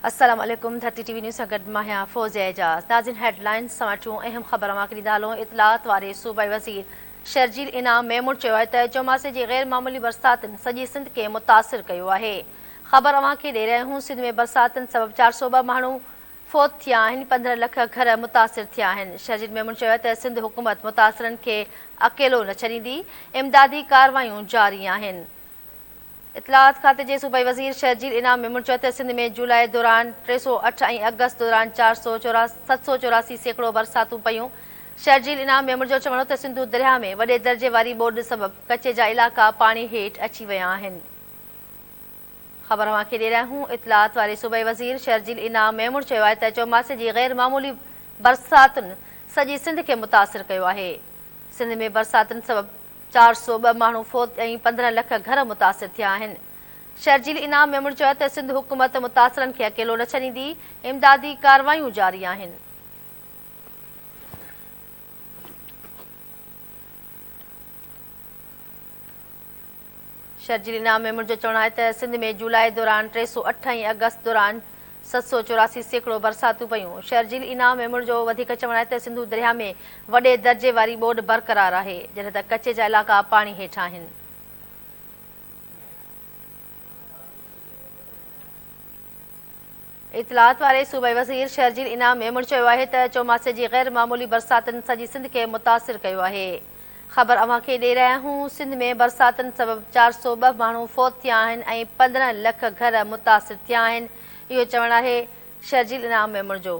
السلام عليڪم ڌرتي ٽي وي نيوز سان گڏ مان آهيان فوزيه اعجاز ناظرين هيڊ لائنز سان وٺون اهم خبر اوهان کي ڏيندا هلون اطلاعات واري صوبائي وزير شرجيل انعام ميمڻ چيو آهي ته چوماسي جي غير معمولي برساتن سڄي سنڌ کي متاثر ڪيو آهي خبر اوهان کي ڏئي رهيا آهيون سنڌ ۾ برساتن سبب 402 ماڻهو فوت ٿيا آهن، 15 لک گهر متاثر ٿيا آهن. شرجيل ميمڻ چيو ته سنڌ حڪومت متاثرن کي اڪيلو نه ڇڏيندي، امدادي ڪارروايون جاري آهن. اطلاعات کاتي جي صوبائي وزير شرجيل انعام ميمڻ چيو ته سنڌ ۾ جولاء دوران 308 ۽ آگسٽ دوران 784% برساتون پيون. شرجيل انعام ميمڻ جو چوڻ هو ته سنڌو درياهه ۾ وڏي درجي واري ٻوڏ سبب ڪچي جا علائقا پاڻي هيٺ اچي ويا آهن. خبر اوهان کي ڏئي رهيا آهيون، اطلاعات واري صوبائي وزير شرجيل انعام ميمڻ چيو آهي ته چوماسي جي غير معمولي برساتن سڄي سنڌ کي متاثر ڪيو آهي، سنڌ ۾ برساتن سبب 402 ماڻهو فوت ۽ 15 لک گهر متاثر ٿيا آهن. شرجيل انعام ميمڻ چيو ته سنڌ حڪومت متاثرن کي اڪيلو نه ڇڏيندي، امدادي ڪارروايون جاري آهن. شرجيل انعام ميمڻ جو چوڻ آهي ته سنڌ ۾ جولاء دوران 308 ۽ آگسٽ دوران 784% برساتون پيون. شرجيل انعام ميمڻ جو وڌيڪ چوڻ آهي ته سنڌو درياهه ۾ وڏي درجي واري ٻوڏ برقرار آهي، جڏهن ته ڪچي جا علائقا پاڻي هيٺ آهن. اطلاعات واري صوبائي وزير شرجيل انعام ميمڻ چيو آهي ته چوماسي جي غير معمولي برساتن سڄي سنڌ کي متاثر ڪيو آهي. خبر اوهان کي ڏئي رهيا آهيون سنڌ ۾ برساتن سبب 402 ماڻهو فوت ٿيا آهن ۽ 15 لک گهر متاثر ٿيا آهن اهو چوڻ آهي شرجيل انعام ميمڻ جو.